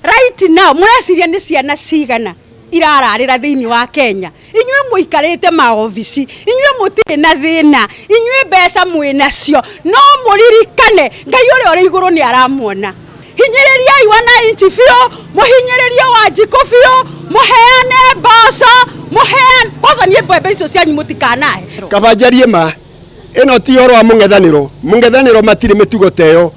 Right now mureciria nĩ ciana cigana irararĩra thĩinĩ wa Kenya? Inyuĩ mũikarĩte maobici, inyuĩ mũtirĩ na thĩna, inyuĩ mbeca mwĩ nacio, no mũririkane Ngai ũrĩa ũrĩ igũrũ nĩ aramuona. Hinyĩrĩriai wananchi biũ, mũhinyĩrĩrie Wanjikũ biũ, mũheane mboco, mũheane kwanza niĩ mbembe icio cianyu mũtikanahe. Kaba njarie ma ĩno ti ũhoro wa mũng'ethanĩro. Mũng'ethanĩro matirĩ mĩtugo ta ĩyo.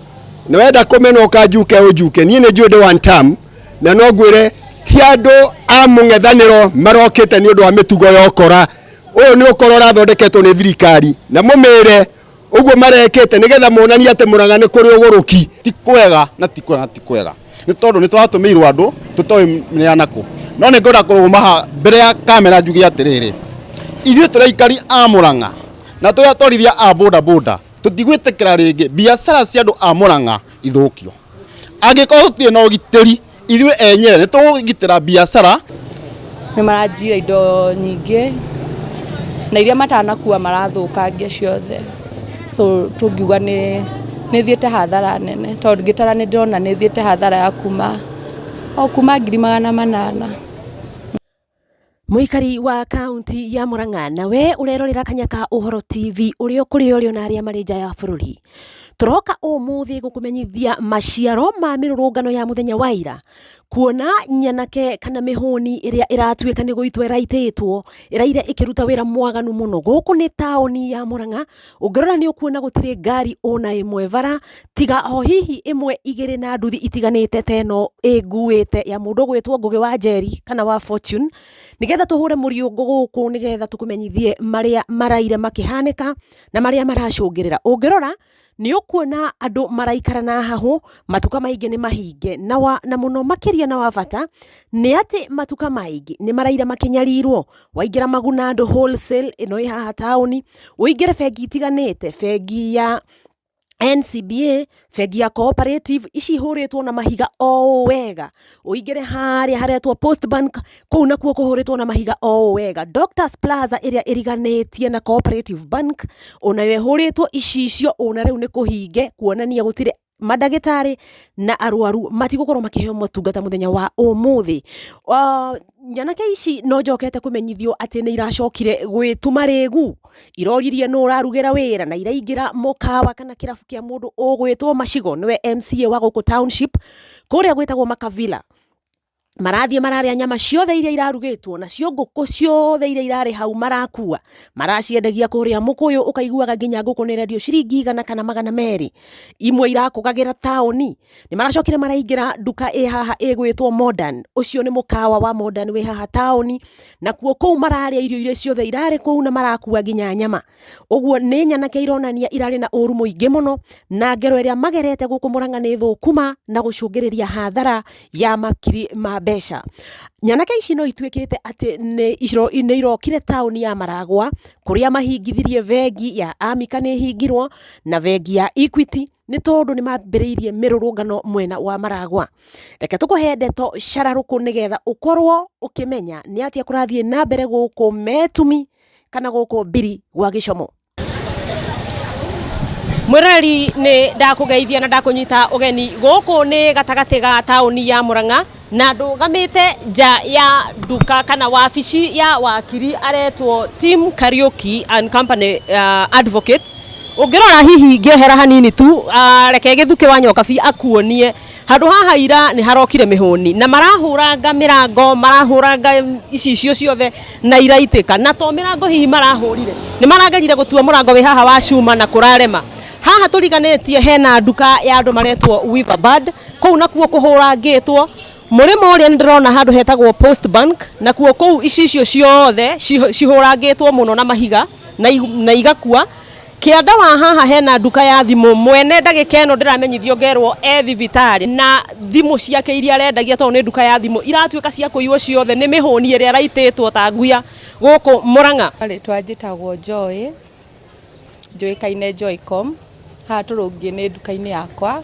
Na wenda kũmena ũkanjuke ũnjuke, niĩ nĩ njũĩ ndĩ one term, na no ngwĩre ti andũ a mũng'ethanĩro marokĩte nĩ ũndũ wa mĩtugo ya ũkora. Ũyũ nĩ ũkora ũrathondeketwo nĩ thirikari, na mũmĩre ũguo marekĩte nĩgetha monanie atĩ Mũrang'a nĩ kũrĩ ũgũrũki. Ti kwega na ti kwega na ti kwega, nĩ tondũ nĩ tũratũmĩirwo andũ tũtoĩ nĩ a nakũ. No nĩ ngwenda kũrũgama haha mbere ya kamera njuge atĩrĩrĩ, ithuĩ tũrĩ aikari a Mũrang'a na tũrĩ atwarithia a boda boda, tũtigwĩtĩkĩra rĩngĩ biacara cia andũ a Mũrang'a ithũkio. Angĩkorwo tũtirĩ na ũgitĩri, ithuĩ enyewe nĩ tũkũgitĩra biacara. Nĩ maranjiyĩra indo nyingĩ na iria matanakua marathũkangia ciothe, so tũngiuga nĩ thiĩte hathara nene tondũ ngĩtara nĩ ndĩrona nĩ thiĩte hathara ya kuma o kuma 800,000. Mũikari wa kaunti ya Murang'a na we ũrerorera kanya ka Ũhoro TV ũrĩa ũkũrĩ ũrĩa na arĩa marĩ nja ya bũrũri. Tũroka ũmũthĩ gũkũmenyithia maciaro ma mĩrũrũngano ya mũthenya wa ira, kuona nyanake kana mĩhũni ĩrĩa ĩratuĩka nĩ gũitwo ĩraitĩtwo, ĩraire ĩkĩruta wĩra mwaganu mũno. Gũkũ nĩ taũni ya Murang'a, ũngĩrora nĩ ũkuona gũtirĩ ngari ona ĩmwe bara, tiga o hihi ĩmwe igĩrĩ na nduthi itiganĩte ta ĩno ĩnguĩte ya mũndũ ũgwĩtwo Ngũgĩ wa Njeri kana wa Fortune, nĩgetha tũhũre mũriũngũ gũkũ nĩgetha tũkũmenyithie marĩa maraire makĩhanĩka na marĩa maracũngĩrĩra. Ũngĩrora nĩ ũkuona andũ maraikara na hahũ, matuka maingĩ nĩ mahinge na, wa, na mũno makĩria na wa bata nĩ atĩ matuka maingĩ nĩ maraire makĩnyarirwo. Waingĩra Magunandu Wholesale ĩno ĩ haha taũni, ũingĩre bengi itiganĩte, bengi ya NCBA, bengi ya Cooperative, ici ihũrĩtwo na mahiga o ũũ wega. Ũingĩre harĩa haretwo Post Bank, kũu nakuo kũhũrĩtwo na mahiga o ũũ wega. Doctors Plaza ĩrĩa ĩriganĩtie na Cooperative Bank, onayo ĩhũrĩtwo icicio ona rĩu nĩ kũhinge, kuonania gũtirĩ mandagĩtarĩ na arwaru matigũkorwo makĩheo motungata mũthenya wa ũmũthĩ. Nyanake ici no njokete kũmenyithio atĩ nĩ iracokire gwĩtuma rĩgu, iroririe nũ ũrarugĩra wĩra na iraingĩra mũkawa kana kĩrabu kĩa mũndũ ũgwĩtwo Macigo, nĩwe MCA wa gũkũ township, kũrĩa gwĩtagwo Makavila. Marathiĩ mararĩa nyama ciothe iria irarugĩtwo, nacio ngũkũ ciothe iria irarĩ hau marakua, maraciendagia kũrĩa mũkũyũ, ũkaiguaga nginya ngũkũ nĩ ĩrendio ciringi 100 kana 200. Imwe irakũgagĩra taũni. Nĩ maracokire maraingĩra nduka ĩ haha ĩgwĩtwo Modern, ũcio nĩ mũkawa wa Modern wĩ haha taũni, nakuo kũu mararĩa irio iria ciothe irarĩ kũu na marakua nginya nyama. Ũguo nĩ nyanake ironania irarĩ na ũru mũingĩ mũno, na ngero ĩrĩa magerete gũkũ Murang'a nĩ thũkuma na gũcũngĩrĩria hathara ya makiri ma mbeca. Nyanake ici no ituĩkĩte atĩ nĩ irokire taũni ya Maragwa, kũrĩa mahingithirie bengi ya Amika nĩ ĩhingirwo, na bengi ya Equity, nĩ tondũ nĩ mambĩrĩirie mĩrũrũngano mwena wa Maragwa. Reke tũkũhe ndeto cararũkũ nĩgetha ũkorwo ũkĩmenya nĩ atĩa kũrathiĩ na mbere gũkũ Metumi kana gũkũ Mbiri gwa Gĩcomo. Mwĩroreri nĩ ndakũgeithia na ndakũnyita ũgeni gũkũ nĩ gatagatĩ ga taũni ya Murang'a na ndũgamĩte nja ya nduka kana wabici ya wakiri aretwo Tim Kariuki and Company Advocates. Ũngĩrora hihi ngĩehera hanini tu, reke Gĩthukĩ wa Nyokabi akuonie handũ haha ira nĩ harokire mĩhũni na marahũranga mĩrango, marahũranga icicio ciothe na iraitĩka, na to mĩrango hihi marahũrire, nĩ maragerire gũtua mũrango wĩ haha wa cuma na kũrarema. Haha tũriganĩtie hena nduka ya andũ maretwo Weaverbird, kũu nakuo kũhũrangĩtwo. Mũrĩmo ũrĩa nĩ ndĩrona handũ hetagwo Post Bank, nakuo kũu icicio ciothe cihũrangĩtwo mũno na mahiga na igakua. Kĩanda wa haha hena nduka ya thimũ, mwene ndagĩka ĩno ndĩramenyithio ngerwo e thibitarĩ na thimũ ciake iria arendagia tondũ nĩ nduka ya thimũ iratuĩka cia kũiywo ciothe nĩ mĩhũni ĩrĩa ĩraitĩtwo ta nguya gũkũ Murang'a. Rĩtwa njĩtagwo Joy, njũĩkaine Joycom, haha tũrũngiĩ nĩ nduka-inĩ yakwa,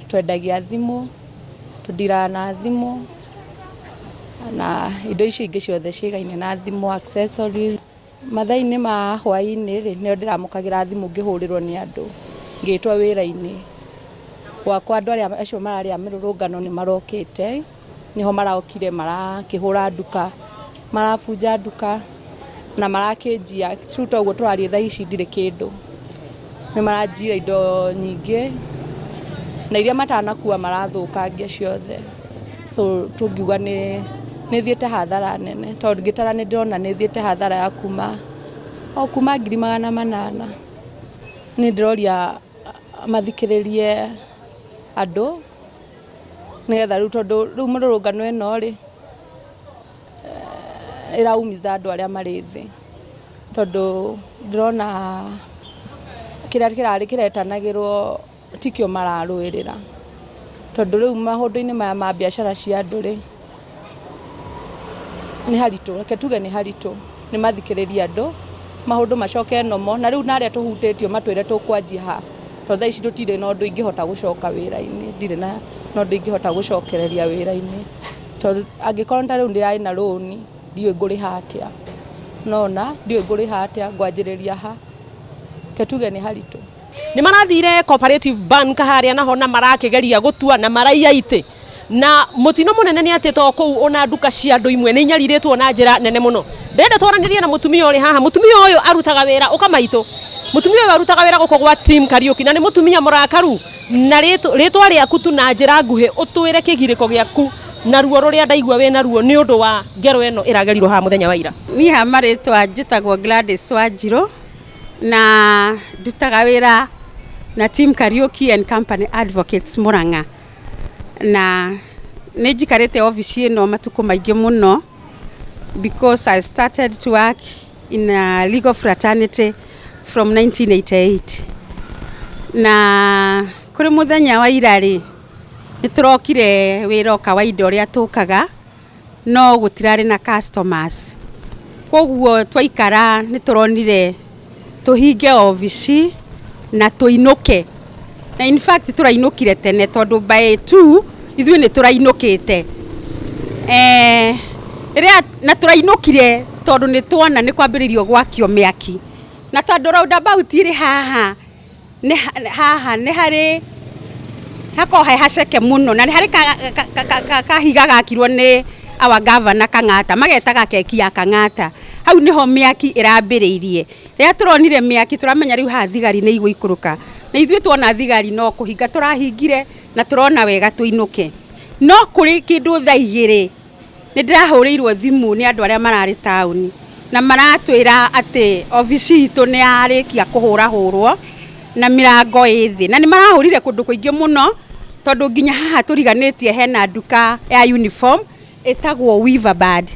twendagia thimũ, tũndiraga na thimũ, na indo icio ingĩ ciothe ciĩgaine na thimũ, accessories. Mathaa-inĩ ma hwaĩ-inĩ rĩ, nĩrĩo ndĩramũkagĩra thimũ ngĩhũrĩrwo nĩ andũ, ngĩtwo wĩra-inĩ Gwakwa andũ arĩa acio mararĩ a mĩrũrũngano nĩ marokĩte, nĩho marokire marakĩhũra nduka, marabunja nduka na marakĩnjia. Rĩu toguo tũraria thaa ici ndirĩ kĩndũ, nĩ maranjia indo nyingĩ na iria matanakua marathũkangia ciothe. So tũngiuga nĩ thiĩte hathara nene, tondũ ngĩtara nĩ ndĩrona nĩ thiĩte hathara ya kuma o kuma 800,000. Nĩ ndĩroria mathikĩrĩrie andũ nĩgetha rĩu, tondũ rĩu mĩrũrũngano ĩno rĩ ĩraumiza andũ arĩa marĩ thĩ, tondũ ndĩrona kĩrĩa kĩrarĩ kĩretanagĩrwo tikĩo mararũĩrĩra, tondũ rĩu maũndũ-inĩ maya ma biacara cia andũ rĩ nĩ haritũ, reke tuge nĩ haritũ. Nĩ mathikĩrĩrie andũ maũndũ macoke nomo, na rĩu na arĩa tũhutĩtio matwĩre tũkwanjia ha, tondũ thaa ici tũtirĩ na ũndũ ingĩhota gũcoka wĩra-inĩ, ndirĩ na ũndũ ingĩhota gũcokereria wĩra-inĩ, tondũ angĩkorwo ta rĩu ndĩrarĩ na rũni ndiũĩ ngũrĩha atĩa, nona ndiũĩ ngũrĩha atĩa, ngwanjĩrĩria ha, reke tuge nĩ haritũ. Nĩ marathire Cooperative Bank harĩa naho na marakĩgeria gũtua na maraiya itĩ, na mũtino mũnene nĩ atĩ to kũu ona nduka cia andũ imwe nĩ inyarirĩtwo na njĩra nene mũno. Ndĩrenda twaranĩrie na mũtumia ũrĩ haha. Mũtumia ũyũ arutaga wĩra ũka maitũ, mũtumia ũyũ arutaga wĩra gũkũ gwa Team Kariuki na nĩ mũtumia mũrakaru. Na rĩtwa rĩaku tu na njĩra nguhĩ ũtwĩre kĩgirĩko gĩaku na ruo rũrĩa ndaigua wĩna ruo nĩ ũndũ wa ngero ĩno ĩragerirwo haha mũthenya wa ira. Niĩ ha marĩtwa njĩtagwo Gladys Wanjirũ na ndutaga wĩra na Team Kariuki and Company Advocates Murang'a, na nĩ njikarĩte obici ĩno matukũ maingĩ mũno because I started to work in a legal fraternity from 1988. Na kũrĩ mũthenya wa ira rĩ, nĩ tũrokire wĩra o kawaida ũrĩa tũkaga, no gũtirarĩ na customers, koguo twaikara nĩ tũronire tũhinge obici na tũinũke. Na in fact tũrainũkire tene, tondũ by 2 ithuĩ nĩ tũrainũkĩte. Rĩrĩa na tũrainũkire tondũ nĩ tuona nĩ kwambĩrĩirio gwakio mĩaki, na tondũ roundabout ĩrĩ haha nĩ haha nĩ harĩ hakoragwo he haceke mũno, na nĩ harĩ kahiga gakirwo nĩ our governor Kang'ata, magetaga keki ya Kang'ata. Hau nĩho mĩaki ĩrambĩrĩirie. Rĩrĩa tũronire mĩaki tũramenya rĩu haha thigari nĩ igũikũrũka, na ithuĩ tuona thigari no kũhinga tũrahingire na tũrona wega tũinũke. No kũrĩ kĩndũ thaa 2 nĩ ndĩrahũrĩirwo thimũ nĩ andũ arĩa mararĩ taũni na maratwĩra atĩ obici itũ nĩ yarĩkia kũhũrahũrwo na mĩrango ĩ thĩ, na nĩ marahũrire kũndũ kũingĩ mũno, tondũ nginya haha tũriganĩtie hena nduka ya uniform ĩtagwo Weaverbird,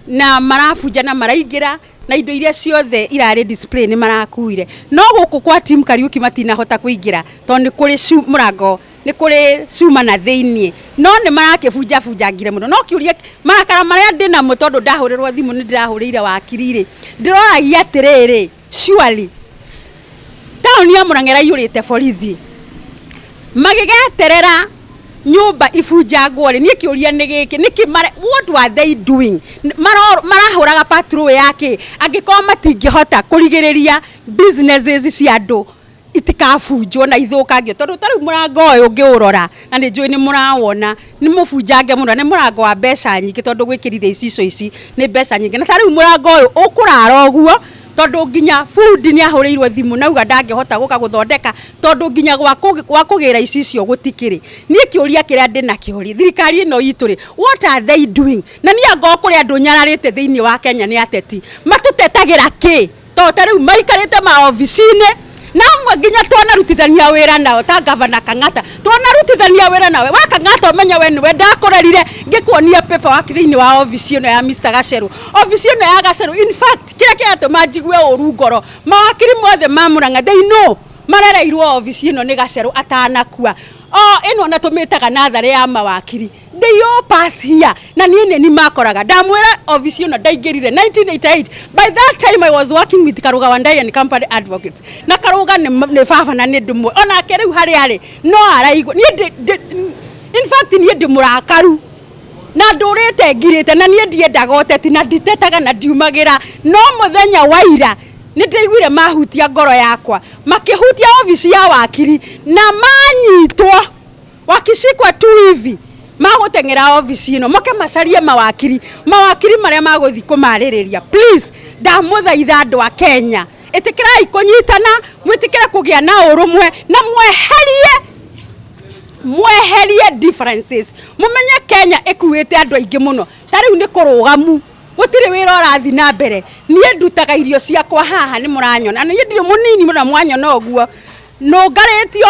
na marabunja na maraingĩra na indo iria ciothe irarĩ display nĩ marakuire. No gũkũ kwa Team Kariuki matinahota kũingĩra tondũ nĩ kũrĩ mũrango, nĩ kũrĩ cuma na thĩiniĩ, no nĩ marakĩbunjabunjangire mũno. No kĩũria marakara marĩa ndĩnamo, tondũ ndahũrĩrwo thimũ nĩ ndĩrahũrĩire wakiri rĩ, ndĩroragia atĩrĩrĩ, surely taũni ya Murang'a ĩraiyũrĩte borithi magĩgeterera nyũmba ibunjangwo rĩ, niĩ kĩũria nĩ gĩkĩ, nĩkĩ what were they doing? Marahũraga patrol yake angĩkorwo matingĩhota kũrigĩrĩria businesses cia andũ itikabunjwo na ithũkangio, tondũ ta rĩu mũrango ũyũ ũngĩũrora na nĩ njũĩ nĩ mũrawona nĩ mũbunjange mũno, nĩ mũrango wa mbeca nyingĩ, tondũ gwĩkĩrithia icicio ici nĩ mbeca nyingĩ. Na ta rĩu mũrango ũyũ ũkũrara ũguo, tondũ nginya bundi nĩ ahũrĩirwo thimũ na auga ndangĩhota gũka gũthondeka, tondũ nginya gwa kũgĩra icicio gũtikĩrĩ. Niĩ kĩũria kĩrĩa ndĩnakĩo rĩ, thirikari ĩno itũ rĩ, what are they doing? Na niĩ angorwo kũrĩ andũ nyararĩte thĩinĩ wa Kenya nĩ ateti, matũtetagĩra kĩ? Tondũ ta rĩu maikarĩte maobici-inĩ na amwe nginya twanarutithania wĩra nao ta Gavana Kang'ata, twanarutithania wĩra nawe we Kang'ata, ũmenye we nĩwe ndakũrerire ngĩkuonia paperwork thĩinĩ wa obici ĩno ya Mr Gacheru, obici ĩno ya Gacheru. In fact kĩrĩa kĩratũma njigue ũru ngoro, mawakiri mothe ma Murang'a they know marereirwo obici ĩno nĩ Gacheru atanakua. O ĩno na tũmĩtaga natharĩ ya mawakiri, they all pass here, na niĩ nĩ makoraga ndamwĩra obici ĩno ndaingĩrire 1988. By that time I was working with Karuga Wandayi and Company Advocates, na Karuga nĩ baba na nĩ ndĩmũĩ onake rĩu harĩa arĩ no araigua. Niĩ in fact niĩ ndĩ mũrakaru na ndũrĩte ngirĩte, na niĩ ndiendaga ũteti na nditetaga na ndiumagĩra, no mũthenya wa ira nĩ ndĩraiguire mahutia ngoro yakwa, makĩhutia obici ya wakiri na manyitwo. Wakishikwa tu hivi magũteng'era obici ĩno moke macarie mawakiri, mawakiri marĩa magũthiĩ kũmarĩrĩria. Please, ndamũthaitha andũ a Kenya, ĩtĩkĩrai kũnyitana, mwĩtĩkĩre kũgĩa na ũrũmwe na mweherie differences. Mumenye Kenya ĩkuĩte andũ aingĩ mũno, ta rĩu nĩ kũrũgamu, gũtirĩ wĩra ũrathiĩ na mbere. Niĩ ndutaga irio ciakwa haha, nĩ mũranyona, na niĩ ndirĩ mũnini mũno, mwanyona ũguo nũngarĩtio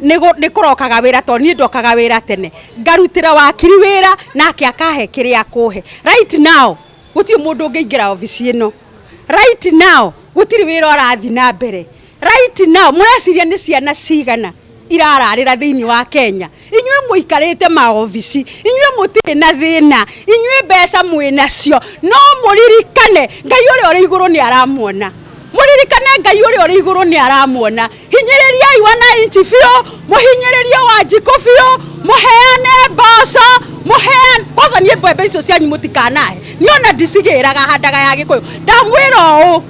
nĩ kũrokaga wĩra, tondũ niĩ ndokaga wĩra tene, ngarutĩra wakiri wĩra nake akahe kĩrĩa akũhe. Right now gũtirĩ mũndũ ũngĩingĩra obici ĩno. Right now gũtirĩ wĩra ũrathiĩ na mbere. Right now mũreciria nĩ ciana cigana irararĩra thĩinĩ wa Kenya? Inyuĩ mũikarĩte maobici, inyuĩ mũtirĩ na thĩna, inyuĩ mbeca mwĩ nacio, no mũririkane Ngai ũrĩa ũrĩ igũrũ nĩ aramuona. Mũririkane Ngai ũrĩa ũrĩ igũrũ nĩ aramuona. Hinyĩrĩriai wananchi biũ, mũhinyĩrĩrie Wanjikũ biũ, mũheane mboco, mũheane kwanza. Niĩ mbembe icio cianyu mũtikanahe, niĩ ona ndicigĩraga, handaga ya Gĩkũyũ. Ndamwĩra ũũ,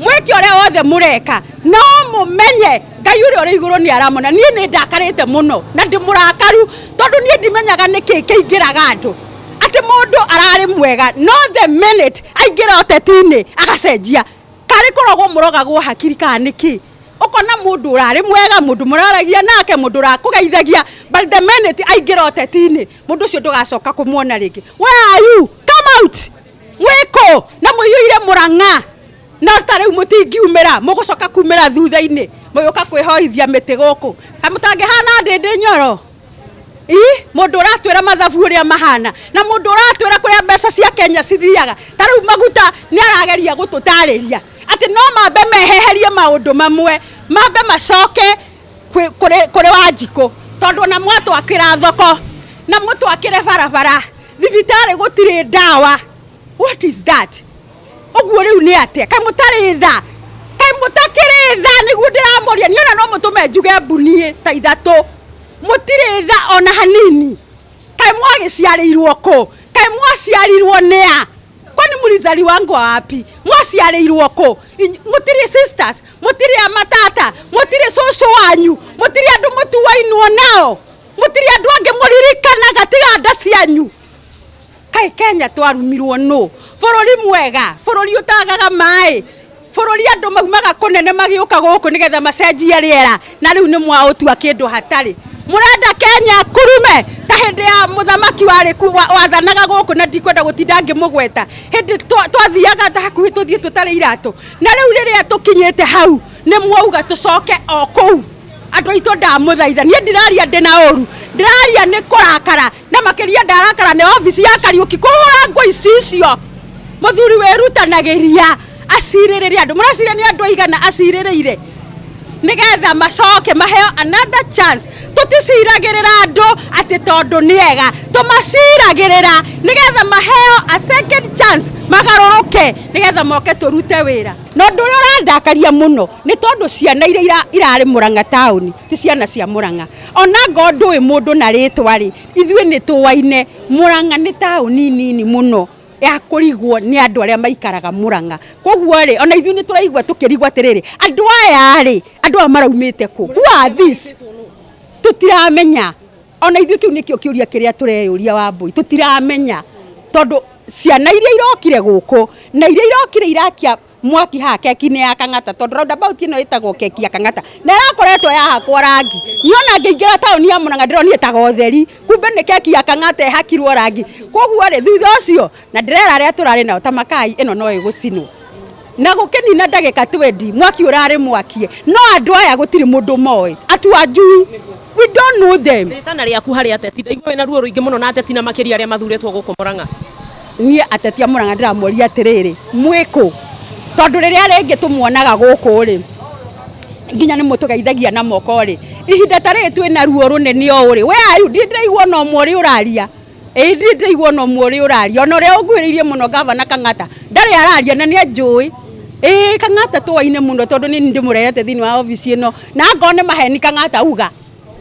mwĩke ũrĩa wothe mũreka, no mũmenye Ngai ũrĩa ũrĩ igũrũ nĩ aramona. Niĩ nĩ ndakarĩte mũno na ndĩ mũrakaru, tondũ niĩ ndimenyaga nĩkĩ kĩingĩraga andũ atĩ mũndũ ararĩ mwega, no the minute aingĩra ũteti-inĩ agacenjia. Karĩ kũrogwo mũrogagwo hakiri kana nĩkĩ? Ũkona mũndũ ũrarĩ mwega, mũndũ mũraragia nake, mũndũ ũrakũgeithagia, but the minute aingĩra ũteti-inĩ, mũndũ ũcio ndũgacoka kũmuona rĩngĩ. Where are you? Come out. Mwĩkũ na mũiyũire Mũrang'a, no ta rĩu mũtingiumĩra, mũgũcoka kumĩra thutha-inĩ mũgĩũka kwĩhoithia mĩtĩ gũkũ. Kamũtangĩhana Ndĩndĩ Nyoro, ii mũndũ ũratwĩra mathabu ũrĩa mahana, na mũndũ ũratwĩra kũrĩa mbeca cia Kenya cithiaga. Ta rĩu maguta, nĩ arageria gũtũtarĩria atĩ no mambe meheherie maũndũ mamwe, mambe macoke kũrĩ Wanjikũ, tondũ ona mwatwakĩra thoko na mũtwakĩre barabara, thibitarĩ gũtirĩ ndawa. What is that? Ũguo rĩu nĩ atĩa? Kaĩ mũtarĩ tha? Kaĩ mũtakĩrĩ tha? Nĩguo ndĩramũria niĩ, ona no mũtũme njuge mbuniĩ ta ithatũ. Mũtirĩ tha ona hanini. Kaĩ mwagĩciarĩirwo kũ? Kaĩ mwaciarirwo nĩ a? Kwani mlizaliwangwa wapi? Mwaciarĩirwo kũ? Mũtirĩ sisters, mũtirĩ amatata, mũtirĩ cũcũ wanyu, mũtirĩ andũ mũtuainwo nao, mũtirĩ andũ angĩ mũririkanaga tiga nda cianyu? Kaĩ Kenya twarumirwo nũ? Bũrũri mwega, bũrũri ũtagaga maĩ, bũrũri andũ maumaga kũnene magĩũka gũkũ nĩgetha macenjie rĩera, na rĩu nĩ mwaũtua kĩndũ hatarĩ. Mũrenda Kenya kurume ta hĩndĩ ya mũthamaki warĩ wathanaga gũkũ, na ndikwenda gũtinda ngĩmũgweta, hĩndĩ twathiaga ta hakuhĩ tũthiĩ tũtarĩ iratũ. Na rĩu rĩrĩa tũkinyĩte hau, nĩ mwauga tũcoke o kũu. Andũ aitũ, ndamũthaitha, niĩ ndiraria ndĩ na ũru, ndĩraria nĩ kũrakara, na makĩria ndarakara nĩ obici ya Kariũki kũhũra ngũ ici icio. Mũthuri wĩrutanagĩria acirĩrĩre andũ, mũraciria nĩ andũ aigana acirĩrĩire nĩgetha macoke maheo another chance? Tũticiragĩrĩra andũ atĩ tondũ nĩ ega, tũmaciragĩrĩra nĩgetha maheo a second chance, magarũrũke nĩgetha moke tũrute wĩra. Na ũndũ ũrĩa ũrandakaria mũno nĩ tondũ ciana iria irarĩ Mũrang'a taũni ti ciana cia Mũrang'a. Ona ngorwo ndũĩ mũndũ na rĩtwa rĩ, ithuĩ nĩ tũwaine. Mũrang'a nĩ taũni nini mũno ya kũrigwo nĩ andũ arĩa maikaraga Mũrang'a. Koguo rĩ, ona ithuĩ nĩ tũraigua tũkĩrigwo atĩrĩrĩ, andũ aya rĩ, andũ aya maraumĩte kũ? Who are these? Tũtiramenya. Ona ithuĩ kĩu nĩkĩo kĩũria kĩrĩa tũreyũria, Wambũi. Tũtiramenya, tondũ ciana iria irokire gũkũ na iria irokire irakia mwaki haha keki-inĩ ya Kang'ata, tondũ roundabout ĩno ĩtagwo keki ya Kang'ata na ĩrakoretwo yahakwo rangi. Niĩ ona ngĩingĩra taũni ya Mũrang'a ndĩronire taga ũtheri, kumbe nĩ keki ya Kang'ata ĩhakirwo rangi. Koguo rĩ, thutha ũcio na ndĩrera arĩa tũrarĩ nao ta makai ĩno no ĩgũcinwo na gũkĩnina ndagĩka 20 mwaki ũrarĩ mwakie. No andũ aya gũtirĩ mũndũ moĩ, atuanjui, we don't know them. Rĩtana rĩaku harĩ ateti, ndaigua wĩna ruo rũingĩ mũno na ateti, na makĩria arĩa mathurĩtwo gũkũ Mũrang'a. Niĩ ateti a Mũrang'a ndĩramoria atĩrĩrĩ, mwĩkũ? Tondũ rĩrĩa rĩngĩ tũmuonaga gũkũ rĩ, nginya nĩ mũtũgeithagia na moko rĩ, ihinda ta rĩrĩ twĩna ruo rũnene ũũ rĩ, where are you? Ndirĩ ndĩraigua ona ũmwe ũrĩa ũraria. Ĩĩ, ndirĩ ndĩraigua ona ũmwe ũrĩa ũraria, ona ũrĩa ũnguhĩrĩirie mũno, gavana Kang'ata, ndarĩ araria na nĩ anjũĩ. Ĩĩ, Kang'ata tũwaine mũno, tondũ nĩ ndĩmũrehete thĩinĩ wa obici ĩno, na angorwo nĩ maheni Kang'ata uga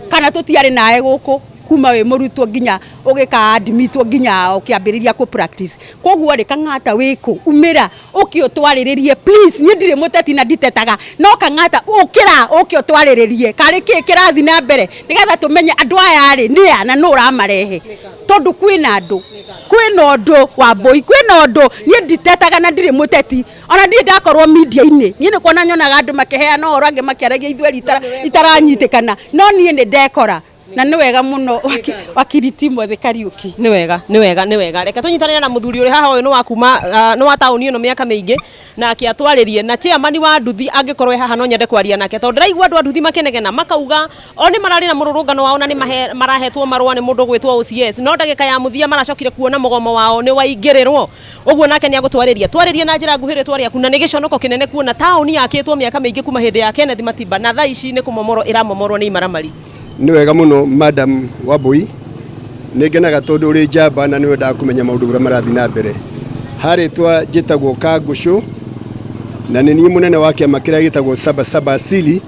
kana tũtiarĩ nawe gũkũ. Kuma wĩ mũrutwo nginya ũgĩka admitwo nginya ũkĩambĩrĩria kũ practice. Koguo rĩ, Kang'ata wĩkũ? Umĩra ũke ũtwarĩrĩrie, please. Niĩ ndirĩ mũteti na nditetaga, no Kang'ata, ũkĩra ũke ũtwarĩrĩrie karĩ kĩ kĩrathiĩ na mbere, nĩgetha tũmenye andũ aya rĩ nĩa na nũ ũramarehe, tondũ kwĩna andũ, kwĩna ũndũ wa mbũi, kwĩna ũndũ. Niĩ nditetaga na ndirĩ mũteti, ona ndirĩ ndakorwo media-inĩ. Niĩ nĩ kuona nyonaga andũ makĩheana ũhoro, angĩ makĩaragia ithueri itaranyitĩkana, no niĩ nĩ ndekora na nĩ wega mũno. Wakiri Timothy Kariuki. Nĩ wega, nĩ wega, nĩ wega. Reke tũnyitanĩre na mũthuri ũrĩ haha. Ũyũ nĩ wa kuma nĩ wa taũni ĩno mĩaka mĩingĩ na akĩatwarĩrie na chairman wa nduthi. Angĩkorwo e haha, no nyende kwaria nake, tondũ ndĩraigua andũ a nduthi makĩnegena makauga o nĩ mararĩ na mũrũrũngano wao na nĩ marahetwo marũa nĩ mũndũ gwĩtwo OCS, no ndagĩka ya mũthia maracokire kuona mũgomo wao nĩ waingĩrĩrwo. Ũguo nake nĩ agũtwarĩria. Twarĩrie na njĩra nguhĩ rĩtwa rĩaku, na nĩ gĩconoko kĩnene kuona taũni yakĩtwo mĩaka mĩingĩ kuma hĩndĩ ya Kenneth Matiba, na thaa ici nĩ kũmomorwo ĩramomorwo nĩ imaramari. Nĩ wega mũno, Madam Wambui. Nĩ ngenaga tondũ ũrĩ njamba na nĩ wendaga kũmenya maũndũ ũrĩa marathiĩ na mbere. Harĩtwa njĩtagwo Kangũcũ, na nĩ niĩ mũnene wa kĩama kĩrĩa gĩtagwo Saba Asili,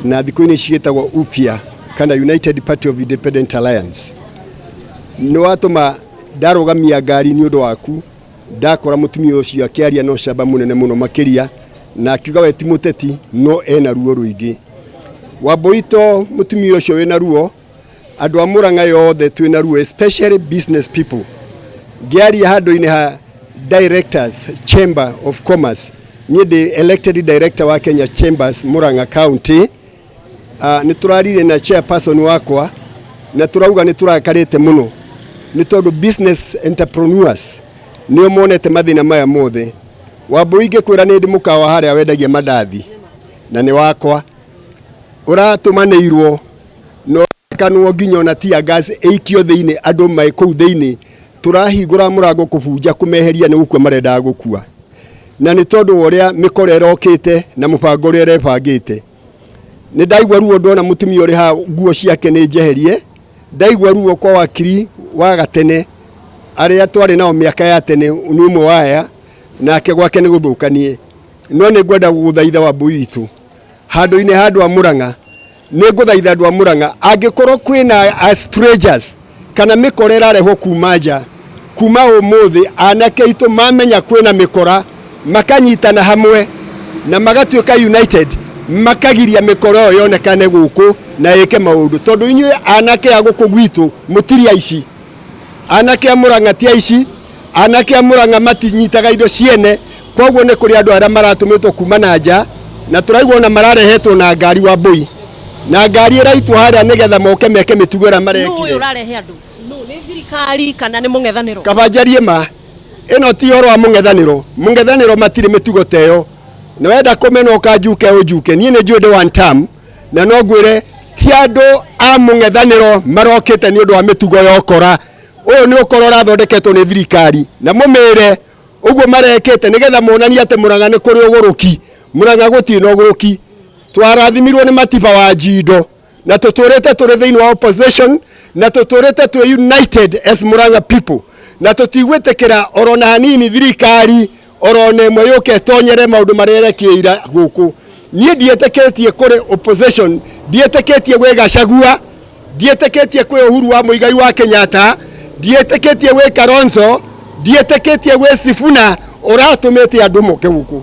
na thikũ-inĩ ici gĩtagwo UPIA kana United Party of Independent Alliance. Nĩ watũma ndarũgamia ngari nĩ ũndũ waku. Ndakora mũtumia ũcio akĩaria na ũcamba mũnene mũno makĩria, na akiuga we ti mũteti, no ena ruo rũingĩ. Wambui, to mũtumia ũcio wĩna ruo, andũ a Murang'a yothe twĩna ruo, especially business people. Ngĩaria handũ-inĩ ha Directors Chamber of Commerce, niĩ ndĩ elected director wa Kenya Chambers Murang'a County. Nĩ tũrarire na chairperson wakwa na tũrauga nĩ tũrakarĩte mũno, nĩ tondũ business entrepreneurs nĩo monete mathĩna maya mothe. Wambui, ingĩkwĩra nĩ ndĩ mũkawa harĩa wendagia mandathi na nĩ wakwa, ũratũmanĩirwo no kanwo nginya ona tear gas ĩikio thĩinĩ, andũ mai kũu thĩinĩ tũrahingũra mũrango kũbunja kũmeheria, nĩ gũkua marendaga gũkua, na nĩ tondũ wa ũrĩa mĩkora ĩrokĩte na mũbango ũrĩa ĩrebangĩte. Nĩ ndaigua ruo ndona mũtumia ũrĩ haha nguo ciake nĩ njeherie. Ndaigua ruo kwa wakiri wa gatene arĩa twarĩ nao mĩaka ya tene, nĩ ũmwe wa aya nake gwake nĩ gũthũkanie. No nĩ ngwenda gũgũthaitha, Wambui witũ, handũ-inĩ ha andũ a Murang'a, nĩ ngũthaitha andũ a Murang'a, angĩkorwo kwĩna a strangers kana mĩkora ĩrarehwo kuma nja, kuma ũmũthĩ anake aitũ mamenya kwĩna mĩkora makanyitana hamwe na magatuĩka united, makagiria mĩkora ĩyo yonekane gũkũ na ĩke maũndũ, tondũ inyuĩ anake a gũkũ gwitũ mũtiri aici. Anake a Murang'a ti aici, anake a Murang'a matinyitaga indo ciene. Koguo nĩ kũrĩ andũ arĩa maratũmĩtwo kuma na nja, na tũraigua ona mararehetwo na ngari, wa mbũi, na ngari ĩraitwo harĩa nĩgetha moke meke mĩtugo ĩrĩa Nũ ũyũ marekire. Ũrarehe andũ nũ? Nĩ thirikari kana nĩ mũng'ethanĩro? Kaba njarie ma, ĩno ti ũhoro wa mũng'ethanĩro. Mũng'ethanĩro matirĩ mĩtugo ta ĩyo. Na wenda kũmena ũkanjuke ũnjuke, niĩ nĩ njũĩ ndĩ one term, na no ngwĩre ti andũ a mũng'ethanĩro marokĩte nĩ ũndũ wa mĩtugo ya ũkora. Ũyũ nĩ ũkora ũrathondeketwo nĩ thirikari, na mũmĩre ũguo marekĩte nĩgetha monanie atĩ Murang'a nĩ kũrĩ ũgũrũki. Murang'a gũtirĩ na ũgũrũki. Twarathimirwo nĩ Matiba wa Njindo na tũtũrĩte tũrĩ thĩinĩ wa opposition, na tũtũrĩte twĩ united as Murang'a people, na tũtigwĩtĩkĩra oro na hanini thirikari oro na ĩmwe yũke ĩtonyere maũndũ marĩa ĩrekĩira gũkũ. Niĩ ndiĩtĩkĩtie kũrĩ opposition, ndiĩtĩkĩtie gwĩ Gachagua, ndiĩtĩkĩtie kwĩ Uhuru wa Muigai wa Kenyatta, ndiĩtĩkĩtie gwĩ Kalonzo, ndiĩtĩkĩtie gwĩ Sifuna ũratũmĩte andũ moke gũkũ.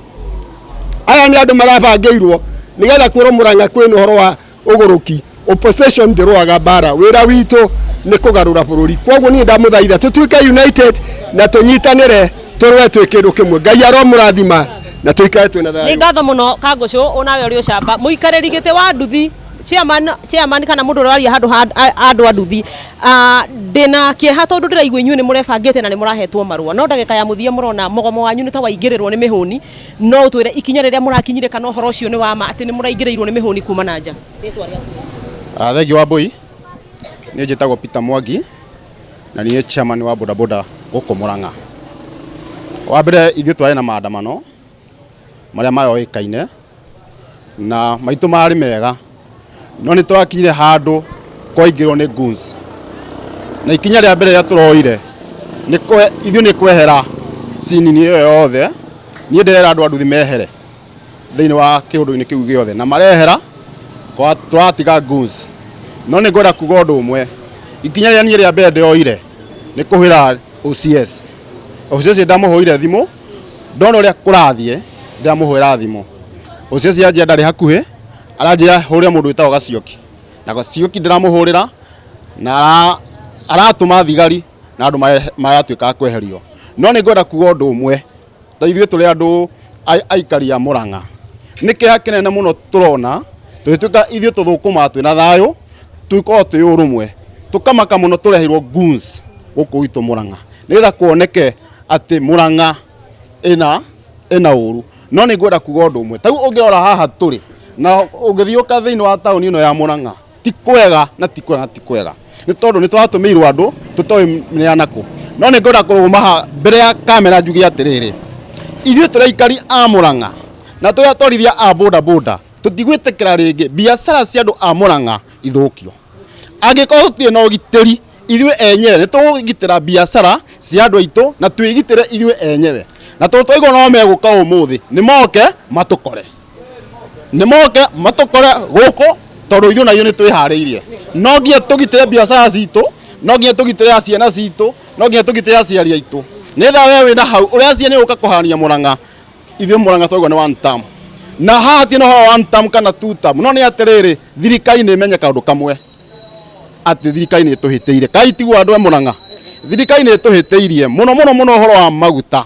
Aya nĩ andũ marabangĩirwo nĩgetha kwĩrwo Murang'a kwĩna ũhoro wa ũgũrũki. Opposition ndĩrũaga mbara, wĩra witũ nĩ kũgarũra bũrũri. Koguo niĩ ndamũthaitha tũtuĩke united na tũnyitanĩre, tũrũe twĩ kĩndũ kĩmwe. Ngai aromũrathima na tũikare twĩna Nĩ thayũ. Ngatho mũno, Kangũcũ, onawe ũrĩ ũcamba mũikarĩri gĩtĩ wa nduthi, chairman kana mũndũ ũrĩa waria handũ ha andũ a nduthi. Ndĩna kĩeha tondũ ndĩraigua inyuĩ nĩ mũrebangĩte na nĩ mũrahetwo marũa, no ndagĩka ya mũthia mũrona mũgomo wanyu nĩ ta waingĩrĩrwo nĩ mĩhũni. No ũtwĩre ikinya rĩrĩa mũrakinyire, kana ũhoro ũcio nĩ wa ma atĩ nĩ mũraingĩrĩirwo nĩ mĩhũni kuma na nja? Rĩtwa rĩaku? Thengiũ wa Mbui, niĩ njĩtagwo Peter Mwangi na niĩ chairman wa bodaboda gũkũ Murang'a. Wa mbere, ithuĩ twarĩ na maandamano marĩa maroĩkaine na maitũ marĩ mega, no nĩ twakinyire handũ kwaingĩrwo nĩ goons, na ikinya rĩa mbere rĩrĩa tũroire ithuĩ nĩ kwehera cinini ĩyo yothe. Niĩ ndĩrera andũ a nduthi mehere thĩinĩ wa kĩũndũ-inĩ kĩu gĩothe, na marehera tũratiga goons. No nĩ ngwenda kuga ũndũ ũmwe. Ikinya rĩa niĩ rĩa mbere ndĩroire nĩ kũhũra OCS. OCS ndamũhũrire thimũ, ndona ũrĩa kũrathiĩ ndĩramũhũrĩra thimũ. OCS yanjĩra ndarĩ hakuhĩ, aranjĩra hũrĩre mũndũ wĩtagwo Gacioki. Na Gacioki ndĩramũhũrĩra na aratũma thigari na andũ maratuĩka a kweherio. No nĩ ngwenda kuga ũndũ ũmwe, ta ithuĩ tũrĩ andũ aikari a Murang'a, nĩ kĩeha kĩnene mũno tũrona tũgĩtuĩka ithuĩ tũthũkũmaga twĩna thayũ, tũkorwo twĩ ũrũmwe, tũkamaka mũno tũreheirwo goons gũkũ gwitũ Murang'a nĩgetha kuoneke atĩ Murang'a ĩna ũru. No nĩ ngwenda kuga ũndũ ũmwe, ta rĩu ũngĩrora haha tũrĩ na ũngĩthiũka thĩinĩ wa taũni ĩno ya Murang'a, ti kwega na ti kwega na ti kwega, nĩ tondũ nĩ tũratũmĩirwo andũ tũtoĩ nĩ a nakũ. No nĩ ngwenda kũrũgama haha mbere ya kamera njuge atĩrĩrĩ, ithuĩ tũrĩ aikari a Murang'a na tũrĩ atwarithia a boda boda, tũtigwĩtĩkĩra rĩngĩ biacara cia andũ a Murang'a ithũkio. Angĩkorwo tũtirĩ na ũgitĩri ithuĩ enyewe nĩ tũgũgitĩra biacara cia andũ aitũ na twĩgitĩre ithuĩ enyewe. Na tondũ twaigua no megũka ũmũthĩ, nĩ moke matũkore, nĩ moke matũkore gũkũ, tondũ ithuĩ na ithuĩ nĩ twĩharĩirie. No nginya tũgitĩre biacara citũ, no nginya tũgitĩre ciana citũ, no nginya tũgitĩre aciari aitũ, nĩgetha we wĩna hau ũreciria nĩ gũka kũhania Murang'a. Ithuĩ Murang'a twaigua nĩ one term, na haha ti na ũhoro one term kana two term, no nĩ atĩrĩrĩ, thirikari nĩ ĩmenye kaũndũ kamwe, atĩ thirikari nĩ ĩtũhĩtĩirie. Kai tiguo andũ a Murang'a? Thirikari nĩ ĩtũhĩtĩirie mũno mũno mũno ũhoro wa maguta,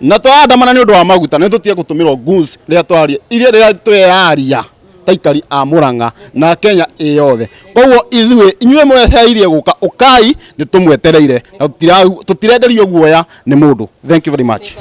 na tũrandamana nĩ ũndũ wa maguta, nĩ tũtige gũtũmĩrwo goons rĩrĩa twaria iria rĩrĩa twĩyaria ta aikari a Murang'a na Kenya ĩ yothe. Koguo ithuĩ inyuĩ mũrehereirie gũka, ũkai, nĩ tũmwetereire na tũtirenderio guoya nĩ mũndũ. Thank you very much.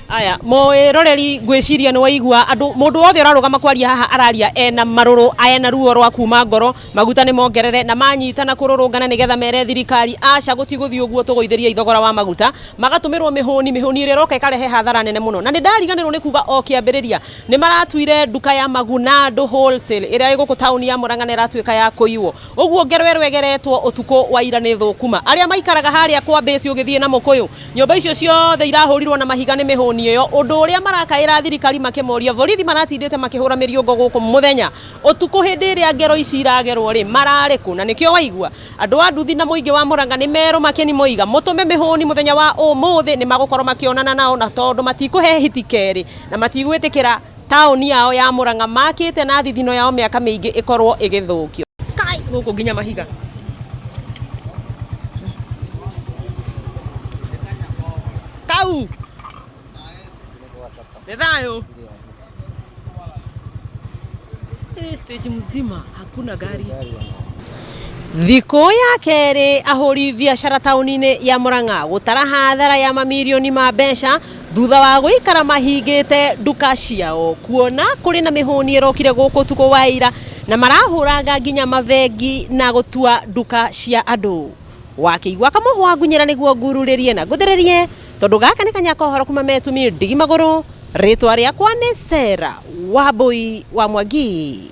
Aya, mwĩroreri, ngwĩciria nĩ waigua andũ, mũndũ wothe ũrarũgama kwaria haha araria ena marũrũ, ena ruo rwa kuma ngoro. Maguta nĩ mongerere na manyitana kũrũrũngana nĩgetha mere thirikari aca, gũtigũthiĩ ũguo, tũgũithĩria thogora wa maguta. Magatũmĩrwo mĩhũni, mĩhũni ĩrĩa ĩroka ĩkarehe hathara nene mũno. Na nĩ ndariganĩrwo nĩ kuga o kĩambĩrĩria nĩ maratuire nduka ya Magunado Wholesale ĩrĩa ĩ gũkũ taũni ya Murang'a na ĩratuĩka ya kũiywo. Ũguo ngero ĩrĩa ĩgeretwo ũtukũ wa ira nĩ thũkuma. Arĩa maikaraga harĩa kwa base ũgĩthiĩ na Mũkũyũ, nyũmba icio ciothe irahũrirwo na mahiga nĩ mĩhũni ĩyo, ũndũ ũrĩa marakaĩra thirikari makĩmoria borithi maratindĩte makĩhũra mĩriũngo gũkũ mũthenya, ũtukũ hĩndĩ ĩrĩa ngero ici iragerwo rĩ, mararĩ kũ? Na nĩkĩo waigua andũ a nduthi na mũingĩ wa Murang'a nĩ merũ makĩni moiga mũtũme mĩhũni mũthenya wa ũmũthĩ, nĩ magũkorwo makĩonana nao, na tondũ matikũhe hiti kerĩ na matigwĩtĩkĩra taũni yao ya Murang'a makĩte na thithino yao mĩaka mĩingĩ ĩkorwo ĩgĩthũkio. Kai gũkũ nginya mahiga kau nĩ thayũ. Stage mzima hakuna gari. Thikũ ya kerĩ ahũri biacara taũni-inĩ ya Murang'a gũtara hathara ya mamirioni ma mbeca thutha wa gũikara mahingĩte nduka ciao, kuona kũrĩ na mĩhũni ĩrokire gũkũ ũtukũ wa ira na marahũranga nginya mabengi na gũtua nduka cia andũ. Wakĩigua kamũhwa ngunyĩra nĩguo ngururĩrie na ngũthĩrĩrie, tondũ gaka nĩ kanya ka ũhoro kuma Metumi ndigi magũrũ. Rĩtwa rĩakwa nĩ Sarah Wambui wa Mwangi.